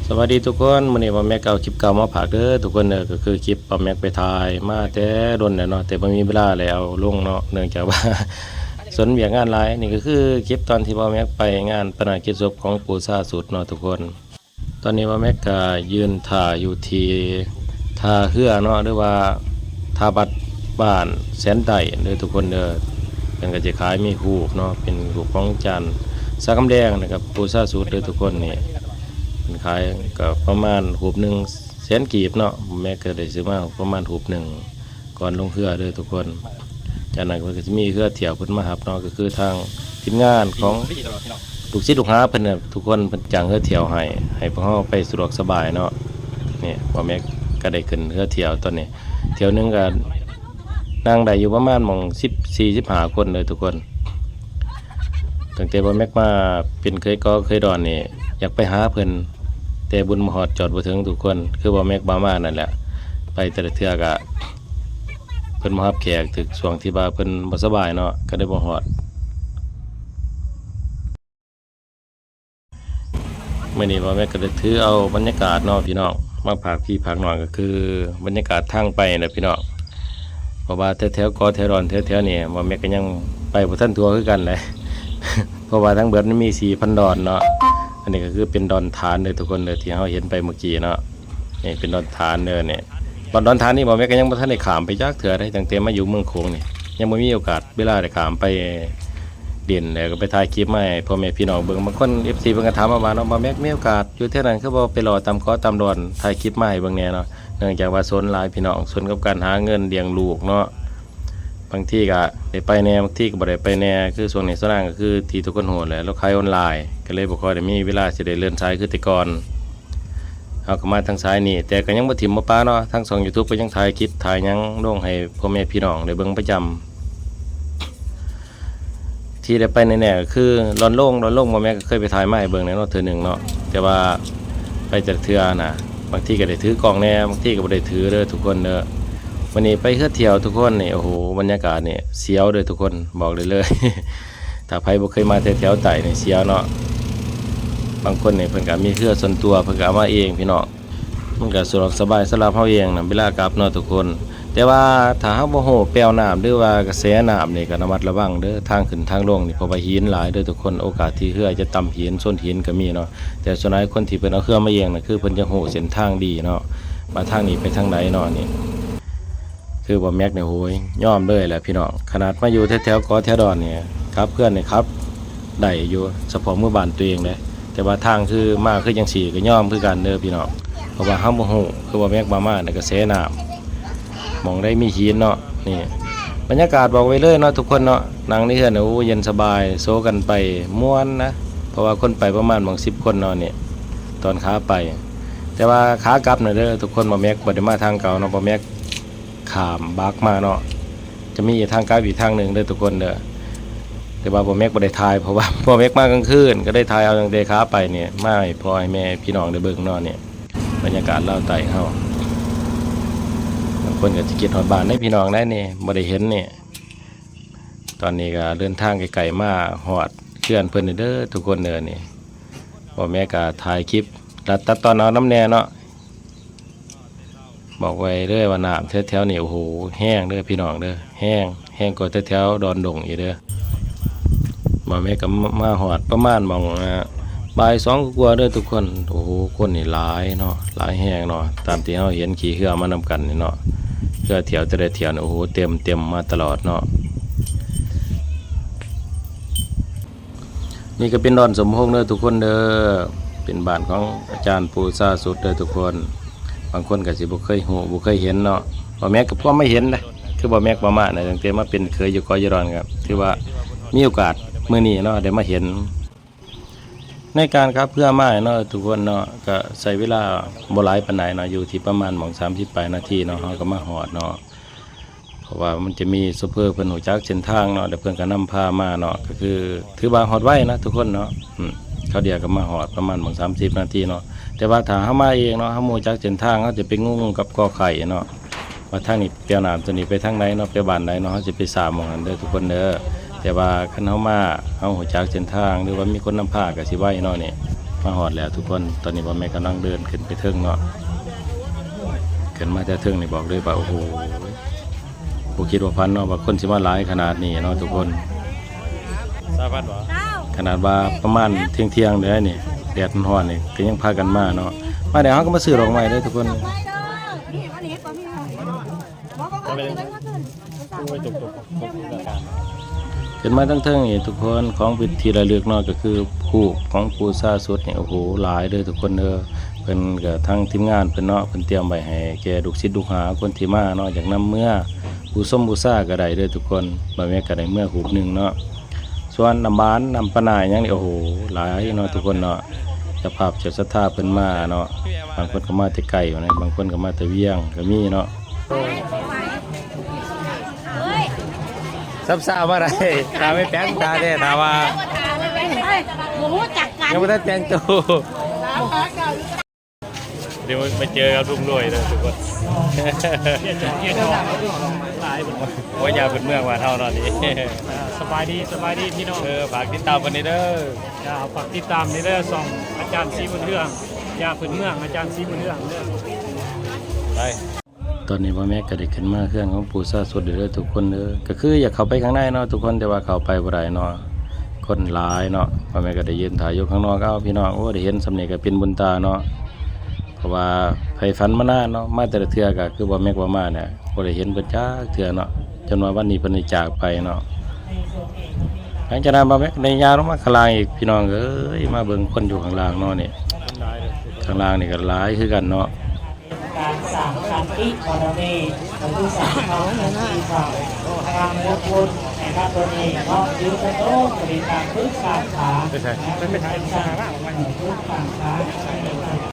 ສະບາຍດີທຸກຄົນ, ມື້ນີ້ບ່າວແມັກເອົາຄລິບເກົ່າມາຝາກເດີທຸກຄົນເດີ. ກໍຄືຄລິບບ່າວແມັກໄປຖ່າຍມາແຕ່ດົນແລ້ວເນາະ, ແຕ່ບໍ່ມີເວລາແລ້ວເອົາລົງເນາະ, ເນື່ອງຈາກວ່າຊົນວຽກງານຫຼາຍ. ນີ້ກໍຄືຄລິບຕອນທີ່ບ່າວແມັກໄປງານປານະກິດສົບຂອງປູຊາສຸດເນາະທຸກຄົນ. ຕອນນີ້ບ່າວແມັກກໍຢືນຖ້າຢູ່ທີ່ທ່າເຮືອເນາະ ຫຼືວ່າທ່າບັດບ້ານແສນໃຕ້ເດີທຸກຄົນເດີ. ເພິ່ນກໍຈະຂາຍມີຮູບເນາະ, ເປັນຮູບຂອງອາຈານສັກຄຳແດງ ແລ້ວກໍປູຊາສຸດເດີທຸກຄົນ. ນີ້ເພິ່ນຂາຍກໍປະມານຮູບໜຶ່ງແສນກີບເນາະ, ບ່າວແມັກກໍໄດ້ຊື້ມາປະມານຮູບໜຶ່ງ ກ່ອນລົງເຮືອເດີທຸກຄົນ. ຈາກນັ້ນເພິ່ນກໍຈະມີເຮືອຖ້ຽວເພິ່ນມາຮັບເນາະ, ກໍຄືທາງທີມງານຂອງລູກສິດລູກຫາເພິ່ນນະທຸກຄົນ, ເພິ່ນຈ້າງເຮືອຖ້ຽວໃຫ້ ໃຫ້ພວກເຮົາໄປສະດວກສະບາຍເນາະ. ນີ້ບ່າວແມັກກໍໄດ້ຂຶ້ນເຮືອຖ້ຽວຕອນນີ້, ຖ້ຽວໜຶ່ງກໍນັ່ງໄດ້ຢູ່ປະມານໝ່ອງສິບສີ່ ສິບຫ້າຄົນເດີທຸກຄົນ. ຕັ້ງແຕ່ບ່າວແມັກມາເປັນເຂີຍກໍເຂີຍດອນນີ້ ຢາກໄປຫາເພິ່ນ ແຕ່ບຸນບໍ່ຮອດຈອດບໍ່ເຖິງທຸກຄົນ, ຄືບ່າວແມັກບ່າວມານັ້ນແຫຼະ. ໄປແຕ່ລະເທື່ອກະເພິ່ນບໍ່ຮັບແຂກ, ຖືກຊ່ວງທີ່ວ່າເພິ່ນບໍ່ສະບາຍເນາະ ກໍໄດ້ບໍ່ຮອດ. ມື້ນີ້ບ່າວແມັກກໍໄດ້ຖືເອົາບັນຍາກາດເນາະພີ່ນ້ອງ ມາຝາກພີ່ຝາກນ້ອງ, ກໍຄືບັນຍາກາດທາງໄປນະພີ່ນ້ອງ. ເພາະວ່າແຖວໆ ກໍແຖວດອນແຖວໆນີ້ ບ່າວແມັກກໍຍັງໄປບໍ່ທັນທົ່ວຄືກັນແຫຼະ ເພາະວ່າທັງເບິດມັນມີສີ່ພັນດອນເນາະ. ອັນນີ້ກໍຄືເປັນດອນຖານເດີທຸກຄົນເດີ ທີ່ເຮົາເຫັນໄປເມື່ອກີ້ເນາະ. ນີ້ເປັນດອນຖານເດີນີ້. ດອນຖານນີ້ບ່າວແມັກກໍຍັງບໍ່ທັນໄດ້ຂ້າມໄປຈັກເທື່ອເດ້, ຕັ້ງແຕ່ມາຢູ່ເມືອງໂຂງນີ້ ຍັງບໍ່ມີໂອກາດເວລາໄດ້ຂ້າມໄປຫຼິ້ນ ແລ້ວກໍໄປຖ່າຍຄລິບມາໃຫ້ພໍ່ແມ່ພີ່ນ້ອງເບິ່ງ. ບາງຄົນ ເອັຟຊີ ເພິ່ນກໍຖາມມາວ່າເນາະ, ບ່າວແມັກມີໂອກາດຢູ່ແຖວນັ້ນ ຄືບໍ່ໄປຫຼໍ່ຕາມເກາະຕາມດອນ ຖ່າຍຄລິບມາໃຫ້ເບິ່ງແດ່ເນາະ. ເນື່ອງຈາກວ່າຊົນຫຼາຍພີ່ນ້ອງ, ຊົນກັບການຫາເງິນລ້ຽງລູກເນາະ. ບາງທີກໍໄດ້ໄປແດ່ ບາງທີກໍບໍ່ໄດ້ໄປແດ່. ຄືຊ່ວງນີ້ສາວນາງກໍຄືທີ່ທຸກຄົນຮູ້ແຫຼະ, ລາວຂາຍອອນລາຍ ກໍເລີຍບໍ່ຄ່ອຍໄດ້ມີເວລາຊິໄດ້ເດີນສາຍຄືແຕ່ກ່ອນ. ເຮົາກໍມາທາງສາຍນີ້ ແຕ່ກໍຍັງບໍ່ຖິ້ມບໍ່ປະເນາະ, ທາງຊ່ອງ YouTube ກໍຍັງຖ່າຍຄລິບຖ່າຍຫຍັງລົງໃຫ້ພໍ່ແມ່ພີ່ນ້ອງໄດ້ເບິ່ງປະຈຳ. ທີ່ໄດ້ໄປແນ່ໆ ກໍຄືດອນໂລ່ງ, ດອນໂລ່ງ ບ່າວແມັກກໍເຄີຍໄປຖ່າຍມາໃຫ້ເບິ່ງແລ້ວເນາະ ເທື່ອໜຶ່ງເນາະ, ແຕ່ວ່າໄປແຕ່ລະເທື່ອນະ ບາງທີກໍໄດ້ຖືກ້ອງແດ່ ບາງທີກໍບໍ່ໄດ້ຖືເດີທຸກຄົນເດີ. ມື້ນີ້ໄປເຮືອຖ້ຽວທຸກຄົນນີ້ ໂອ້ໂຫ ບັນຍາກາດນີ້ສຽວເດີທຸກຄົນ ບອກໄດ້ເລີຍ. ຖ້າໃຜບໍ່ເຄີຍມາແຖວໆໃຕ້ນີ້ສຽວເນາະ. ບາງຄົນນີ້ເພິ່ນກໍມີເຮືອສ່ວນຕົວ ເພິ່ນກໍເອົາມາເອງພີ່ນ້ອງ, ມັນກໍສະດວກສະບາຍສຳລັບເຮົາເອງນະ ເວລາກັບເນາະທຸກຄົນ. ແຕ່ວ່າຖ້າເຮົາບໍ່ຮູ້ແປວນ້ຳ ຫຼືວ່າກະແສນ້ຳນີ້ກໍລະມັດລະວັງເດີ, ທາງຂຶ້ນທາງລົງນີ້ ເພາະວ່າຫີນຫຼາຍເດີທຸກຄົນ, ໂອກາດທີ່ເຮືອຈະຕຳຫີນຊົນຫີນກໍມີເນາະ. ແຕ່ສ່ວນຫຼາຍຄົນທີ່ເພິ່ນເອົາເຮືອມາເອງນະ ຄືເພິ່ນຈະຮູ້ເສັ້ນທາງດີເນາະ ວ່າທາງນີ້ໄປທາງໃດເນາະ. ນີ້ຄືບ່າວແມັກນີ້ ໂຫຍ ຍອມເລີຍແຫຼະພີ່ນ້ອງ, ຂະໜາດມາຢູ່ແຖວໆ ກໍແຖວດອນນີ້ ຂັບເຮືອນນີ້ຂັບໄດ້ຢູ່ ສະເພາະໝູ່ບ້ານຕົວເອງເດ້. ແຕ່ວ່າທາງຄືມາຄືຈັ່ງຊີ້ກໍຍອມຄືກັນເດີພີ່ນ້ອງ, ເພາະວ່າເຮົາບໍ່ຮູ້ ຄືບ່າວແມັກວ່າມາໃນກະແສນ້ຳ ໝ່ອງໃດມີຫີນເນາະ. ນີ້ບັນຍາກາດບອກໄວ້ເລີຍເນາະທຸກຄົນເນາະ, ນັ່ງໃນເຮືອນ ໂອ້ ເຢັນສະບາຍ ໂຊກັນໄປມ່ວນນະ, ເພາະວ່າຄົນໄປປະມານໝ່ອງສິບຄົນເນາະນີ້ ຕອນຂາໄປ. ແຕ່ວ່າຂາກັບນະເດີທຸກຄົນ ບ່າວແມັກບໍ່ໄດ້ມາທາງເກົ່າເນາະ, ບ່າວແມັກຂ້າມບັກມາເນາະ. ຈະມີອີກທາງກັບອີກທາງໜຶ່ງເດີທຸກຄົນເດີ, ແຕ່ວ່າບ່າວແມັກບໍ່ໄດ້ຖ່າຍ ເພາະວ່າບ່າວແມັກມາກາງຄືນ ກໍໄດ້ຖ່າຍເອົາຕັ້ງແຕ່ຂາໄປນີ້ ມາໃຫ້ພໍ່ໃຫ້ແມ່ພີ່ນ້ອງໄດ້ເບິ່ງເນາະ. ນີ້ບັນຍາກາດລາວໃຕ້ເຮົາ, ບາງຄົນກໍຊິຄິດຮອດບ້ານເດ້ພີ່ນ້ອງເດ້ ນີ້ບໍ່ໄດ້ເຫັນນີ້. ຕອນນີ້ກໍເດີນທາງໃກ້ໆ ມາຮອດເຮືອນເພິ່ນເດີທຸກຄົນເດີ. ນີ້ບ່າວແມັກກໍຖ່າຍຄລິບ ຕັດ ຕັດຕອນເອົານຳແດ່ເນາະ. ບອກໄວ້ເລີຍວ່ານ້ຳແຖວໆນີ້ ໂອ້ໂຫ ແຮງເດີພີ່ນ້ອງເດີ, ແຮງ ແຮງກວ່າແຖວໆດອນດົງອີກເດີ. ບ່າວແມັກກໍມາ ມາຮອດປະມານໝ່ອງ ອາ ບ່າຍສອງກວ່າໆເດີທຸກຄົນ. ໂອ້ໂຫ ຄົນນີ້ຫຼາຍເນາະ ຫຼາຍແຮງເນາະ, ຕາມທີ່ເຮົາເຫັນຂີ່ເຮືອມານຳກັນນີ້ເນາະ, ເຮືອຖ້ຽວແຕ່ລະຖ້ຽວນີ້ ໂອ້ໂຫ ເຕັມ ເຕັມມາຕະຫຼອດເນາະ. ນີ້ກໍເປັນດອນສົມພົງເດີທຸກຄົນເດີ, ເປັນບ້ານຂອງອາຈານປູຊາສຸດເດີທຸກຄົນ. ບາງຄົນກໍຊິບໍ່ເຄີຍຮູ້ ບໍ່ເຄີຍເຫັນເນາະ, ບ່າວແມັກກໍພໍມາເຫັນນະ, ຄືບ່າວແມັກປະມານນະ, ຕັ້ງແຕ່ມາເປັນເຂີຍຢູ່ເກາະຢາດອນ ກໍຖືວ່າມີໂອກາດມື້ນີ້ເນາະ ໄດ້ມາເຫັນ. ໃນການຂັບເຮືອມາເນາະທຸກຄົນເນາະ, ກໍໃຊ້ເວລາບໍ່ຫຼາຍປານໃດເນາະ, ຢູ່ທີ່ປະມານໝ່ອງສາມສິບປາຍນາທີເນາະ, ເຮົາກໍມາຮອດເນາະ. ເພາະວ່າມັນຈະມີໂຊເຟີເພິ່ນຮູ້ຈັກເສັ້ນທາງເນາະ ແລ້ວເພິ່ນກໍນຳພາມາເນາະ, ກໍຄືຖືວ່າຮອດໄວນະທຸກຄົນເນາະ. ອືມ ຄາວດຽວກໍມາຮອດ ປະມານໝ່ອງສາມສິບນາທີເນາະ. ແຕ່ວ່າຖ້າເຮົາມາເອງເນາະ ເຮົາບໍ່ຮູ້ຈັກເສັ້ນທາງ ເຮົາຈະໄປງົງກັບກໍໄຄເນາະ ວ່າທາງນີ້ແປວນ້ຳຕົວນີ້ໄປທາງໃດເນາະ ໄປບ້ານໃດເນາະ, ເຮົາຊິໄປສາມໝ່ອງຫັ້ນເດີທຸກຄົນເດີ. ແຕ່ວ່າຄັນເຮົາມາ ເຮົາຮູ້ຈັກເສັ້ນທາງ ຫຼືວ່າມີຄົນນຳພາກໍຊິໄວເນາະນີ້. ມາຮອດແລ້ວທຸກຄົນ. ຕອນນີ້ບ່າວແມັກກຳລັງເດີນຂຶ້ນໄປເທິງເນາະ. ຂຶ້ນມາແຕ່ເທິງນີ້ບອກເລີຍວ່າ ໂອ້ໂຫ ບໍ່ຄິດບໍ່ຝັນເນາະ ວ່າຄົນຊິມາຫຼາຍຂະໜາດນີ້ເນາະທຸກຄົນ. ສາມພັນບໍ່? ຂະໜາດວ່າປະມານທ່ຽງໆ ເດ້ນີ້ ແດດຮ້ອນໆ ນີ້ ກໍຍັງພາກັນມາເນາະ. ມາແລ້ວ ເຮົາກໍມາຊື້ດອກໄມ້ເດີທຸກຄົນ. ຂຶ້ນມາເທິງໆ ນີ້ທຸກຄົນ ຂອງເປັນທີ່ລະລຶກເນາະ ກໍຄືຮູບຂອງປູຊາສົດນີ້ ໂອ້ໂຫ ຫຼາຍເດີທຸກຄົນເດີ. ເພິ່ນກໍ ທາງທີມງານເພິ່ນເນາະ ເພິ່ນຕຽມໄວ້ໃຫ້ແກ່ລູກສິດລູກຫາ ຄົນທີ່ມາເນາະ ຢາກນຳເມືອບູຊົມບູຊາກໍໄດ້ເດີທຸກຄົນ. ບ່າວແມັກກໍໄດ້ເມືອຮູບໜຶ່ງເນາະ. ສ່ວນນ້ຳຫວານ ນ້ຳປານາຫຍັງນີ້ ໂອ້ໂຫ ຫຼາຍເນາະທຸກຄົນເນາະ. ເຈົ້າພາບເຈົ້າສັດທາເພິ່ນມາເນາະ ບາງຄົນກໍມາແຕ່ໄກພຸ້ນນະ ບາງຄົນກໍມາແຕ່ວຽງກໍມີເນາະ. ຊຳຊາບໍ່ໄດ້ ຖ້າໄປແປງຕາແທ້ ຖ້າວ່າ ບໍ່ຮູ້ຈັກກັນ ຍັງບໍ່ທັນແຕ່ງໂຕ. ດຽວໄປເຈີກັບລຸງລວຍເດີທຸກຄົນ. ໂອ້ຍ ຍາພື້ນເມືອງບ້ານເຮົາເນາະນີ້. ອ່າ ສະບາຍດີ ສະບາຍດີພີ່ນ້ອງ. ເອີ ຝາກຕິດຕາມເພິ່ນແດ່ເດີ. ເຈົ້າ ຝາກຕິດຕາມແດ່ເດີ ຊ່ອງອາຈານສີບຸນເຮືອງ ຢາພື້ນເມືອງອາຈານສີບຸນເຮືອງເດີ. ໄປ ຕອນນີ້ບ່າວແມັກກໍໄດ້ຂຶ້ນມາເຮືອນຂອງປູຊາສົດເດີທຸກຄົນເດີ. ກໍຄືຢາກເຂົ້າໄປຂ້າງໃນເນາະທຸກຄົນ ແຕ່ວ່າເຂົ້າໄປບໍ່ໄດ້ເນາະ ຄົນຫຼາຍເນາະ. ບ່າວແມັກກໍໄດ້ຢືນຖ້າຢູ່ຂ້າງນອກ. ເອົາ ພີ່ນ້ອງ ໂອ້ ໄດ້ເຫັນສ່ຳນີ້ກໍເປັນບຸນຕາເນາະ. ເພາະວ່າໃຝ່ຝັນມານານເນາະ ມາແຕ່ລະເທື່ອກໍຄືບ່າວແມັກວ່າມານີ້ ບໍ່ໄດ້ເຫັນເພິ່ນຈັກເທື່ອເນາະ ຈົນວ່າວັນນີ້ເພິ່ນໄດ້ຈາກໄປເນາະ. ຫຼັງຈາກນັ້ນບ່າວແມັກໄດ້ຍ່າງລົງມາຂ້າງລ່າງອີກ ພີ່ນ້ອງເອີຍ. ມາເບິ່ງຄົນຢູ່ຂ້າງລ່າງເນາະນີ້ ຂ້າງລ່າງນີ້ກໍຫຼາຍຄືກັນເນາະ. ການສ້າງຂັນຕິບາລະມີ ກໍຄືສ້າງຄວາມຂັນຕິເຂົ້າ ຄວາມອົດທົນໃຫ້ກັບຕົນເອງເນາະ ຖືວ່າໂຕກໍເປັນການຝຶກສ້າງຂາ ແລະ ຝຶກສ້າງຂາ